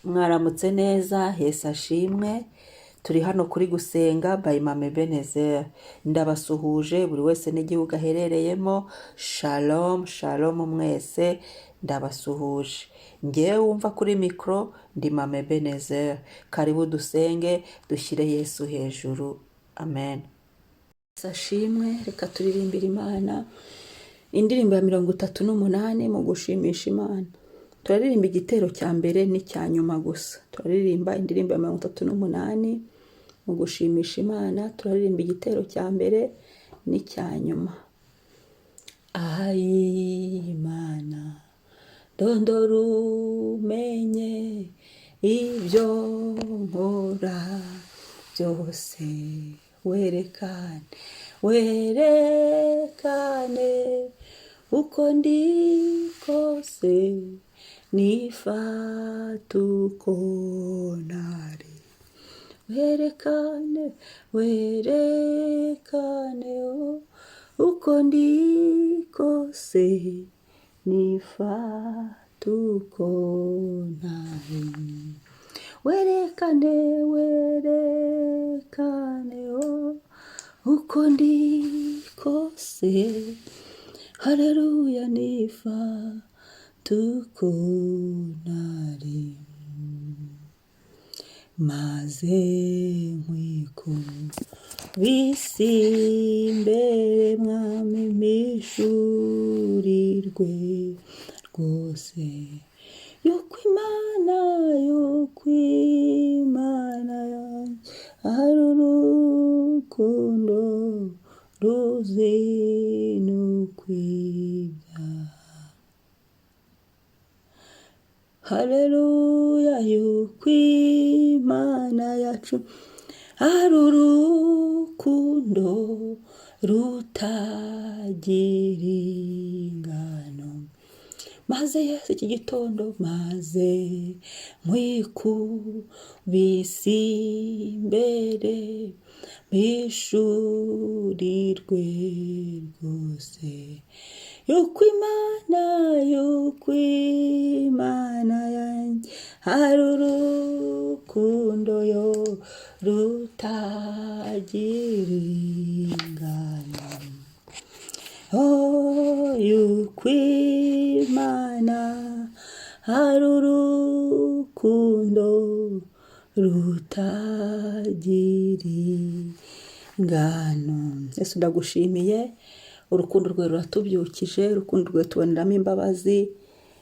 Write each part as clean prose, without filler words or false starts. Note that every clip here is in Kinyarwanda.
Mwaramutse neza, Yesu ashimwe. Turi hano kuri Gusenga by Mama Ebenezer. Ndabasuhuje buri wese n'igihugu aherereyemo. Shalom, shalom mwese, ndabasuhuje. Ngewe wumva kuri mikoro ndi Mama Ebenezer. Karibu dusenge, dushyire Yesu hejuru. Amen. Yesu ashimwe, reka turirimbire Imana. Indirimbo ya 38 mu gushimisha Imana. Turaririmba igitero cya mbere n'icya nyuma gusa. Turaririmba indirimbo ya 38 mu gushimisha Imana, turaririmba igitero cya mbere n'icya nyuma. Ayimana, ndondora umenye ibyo nkora byose, werekane, werekane uko ndi kose, nifata uko ntari, werekane, werekane uko ndi kose, nifata uko ntari, werekane, werekane uko ndi kose, haleluya, nifata uko ntari, maze nkwikubise imbere, Mwami, mpishurirwe rwose yuko Imana yanjye ari urukundo ruzinukwa ibyaha. Haleluya, yuko Imana yacu ari urukundo rutagira ingano. Maze Yesu, iki gitondo, maze nkwikubise imbere, mpishurirwe rwose yuko Imana yanjye hari urukundo yo rutagira ingano. Oh, yuko Imana hari urukundo rutagira ingano. Yesu, ndagushimiye, urukundo rwawe ruratubyukije, urukundo rwawe tuboneramo imbabazi.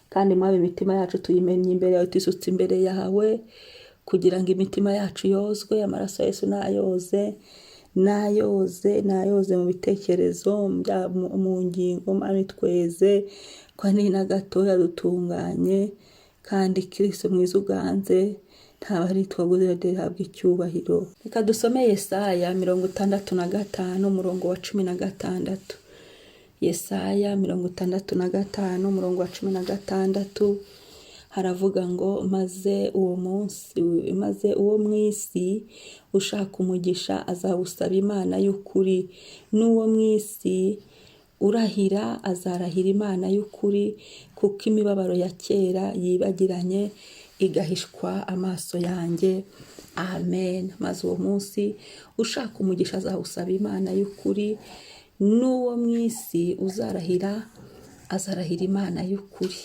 Kandi Mwami, imitima yacu tuyimennye imbere yawe, tuyisutse imbere yawe kugira ngo imitima yacu yozwe. Amaraso ya Yesu nayoze, nayoze, nayoze mu bitekerezo, mu ngingo. Mwami, tweze ko ni na gatoya, dutunganye, kandi Kirisito mwiza uganze, ntaba ari twaguze, rihabwa icyubahiro. Reka dusome Yesaya 65, umurongo wa 16. Yesaya 65, umurongo wa 16, haravuga ngo: "Maze uwo munsi, maze uwo mu isi ushaka umugisha azawusaba Imana y'ukuri, n'uwo mu isi urahira azarahira Imana y'ukuri, kuko imibabaro ya kera yibagiranye, igahishwa amaso yanjye." Amen. Maze uwo munsi ushaka umugisha azawusaba Imana y'ukuri, n'uwo mu isi uzarahira azarahira Imana y'ukuri,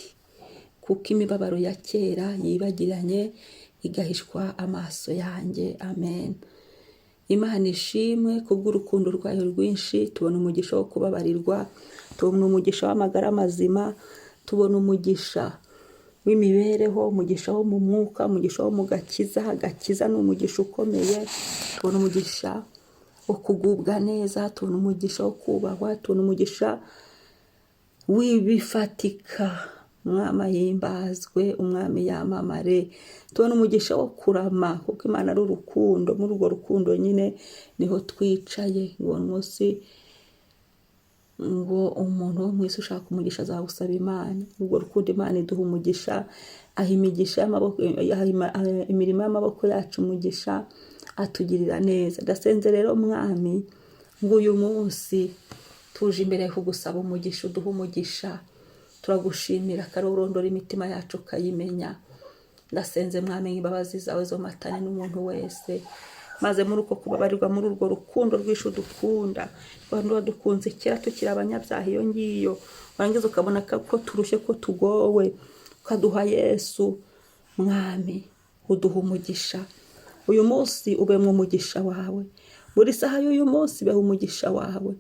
kuko imibabaro ya kera yibagiranye, igahishwa amaso yanjye. Amen. Imana ishimwe kubw'urukundo rwayo rwinshi. Tubona umugisha wo kubabarirwa, tubona umugisha w'amagara mazima, tubona umugisha w'imibereho, umugisha wo mu mwuka, umugisha wo mu gakiza. Agakiza ni umugisha ukomeye. Tubona umugisha wo kugubwa neza, tubona umugisha wo kubahwa, tubona umugisha w'ibifatika. Umwami ahimbazwe, Umwami yamamare. Tubona umugisha wo kurama, kuko Imana ari urukundo. Muri urwo rukundo nyine niho twicaye. Ngo uwo munsi, ngo umuntu wo mu isi ushaka umugisha azawusaba Imana. Urwo rukundo, Imana iduha umugisha, aha imigisha y'amaboko, aha imirimo y'amaboko yacu umugisha, atugirira neza. Ndasenze rero, Mwami, ngo uyu munsi tuje imbere kugusaba umugisha, uduha umugisha. Turagushimira, karurondora imitima yacu ukayimenya. Ndasenze, Mwami, imbabazi zawe zomatane n'umuntu wese, maze muri uko kubabarirwa, muri urwo rukundo rwinshi udukunda, abantu badukunze kera tukiri abanyabyaha iyo ngiyo, warangiza ukabona ko turushye, ko tugowe, ukaduha Yesu. Mwami, uduha umugisha uyu munsi, ube mu mugisha wawe buri saha y'uyu munsi, beho umugisha wawe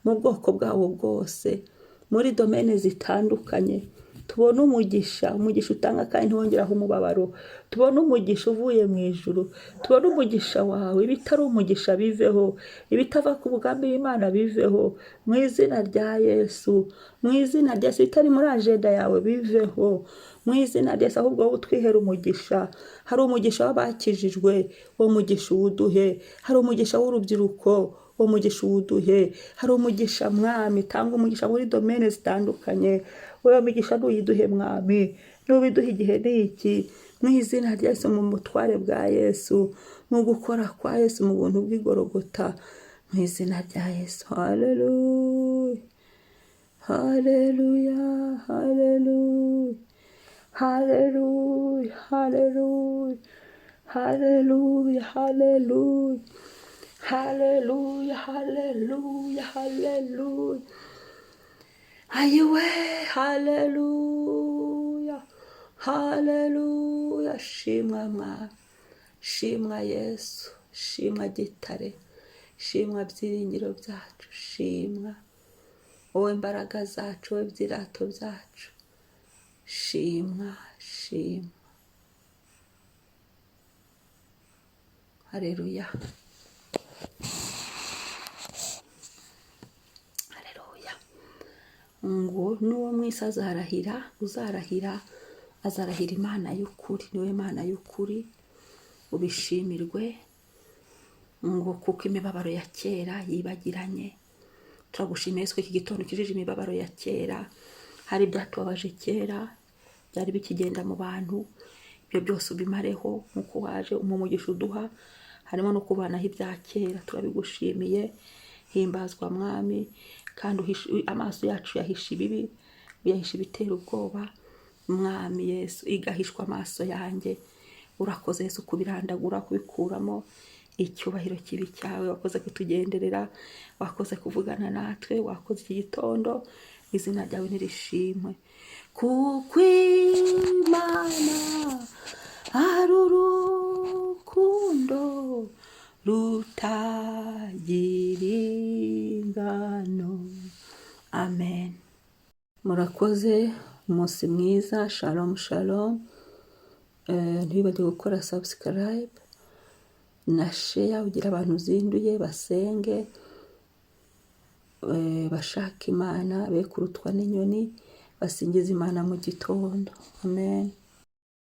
mu bwoko bwawo bwose, muri domaine zitandukanye. Tubone umugisha, umugisha utanga kandi ntiwongeraho umubabaro. Tubone umugisha uvuye mu ijuru, tubone umugisha wawe. Ibitari umugisha biveho, ibitava ku mugambi w'Imana biveho mu izina rya Yesu, mu izina rya Yesu. Ibitari muri agenda yawe biveho mu izina rya Yesu. Ahubwo wowe utwihere umugisha. Hari umugisha w'abakijijwe, uwo mugisha uwuduhe. Hari umugisha w'urubyiruko, uwo mugisha uwuduhe. Hari umugisha, Mwami, tanga umugisha muri domaine zitandukanye. Wowe mugisha ntuyiduhe, Mwami, nubiduhe. Igihe ni iki, mu izina rya Yesu, mu butware bwa Yesu, mu gukora kwa Yesu, mu buntu bw'igorogota, mu izina rya Yesu. Haleluya, haleluya, haleluya, haleluya, haleluya, haleluya, haleluya, haleluya, haleluya, haleluya. Ayiwe, haleluya, haleluya! Shimwa Mwami, shimwa Yesu, shimwa Gitare, shimwa byiringiro byacu, shimwa wowe mbaraga zacu, wowe byirato byacu. Shimwa, shimwa. Haleluya, haleluya! Ngo n'uwo mu isi azarahira, uzarahira azarahira Imana y'ukuri, niwe Mana y'ukuri, ubishimirwe. Ngo kuko imibabaro ya kera yibagiranye. Turagushimiye, Yesu, ko iki gitondo ukijije imibabaro ya kera. Hari ibyatubabaje kera byari bikigenda mu bantu, ibyo byose ubimareho nk'uko waje umugisha uduha harimo no kubanaho ibya kera. Turabigushimiye. Himbazwa, Mwami, kandi amaso yacu yahisha ibibi, uyahisha ibitera ubwoba. Mwami Yesu, igahishwa amaso yanjye. Urakoze, Yesu, kubirandagura, kubikuramo. Icyubahiro kibi cyawe. Wakoze kutugenderera, wakoze kuvugana natwe, wakoze iki gitondo. Izina ryawe nirishimwe, kuko Imana ari urukundo rutagira ingano. Amen. Murakoze, umunsi mwiza. Shalom, shalom. Ntibibagirwe gukora subscribe na share, ugira abantu uzinduye basenge, bashaka Imana, be kurutwa n'inyoni, basingiza Imana mu gitondo. Amen.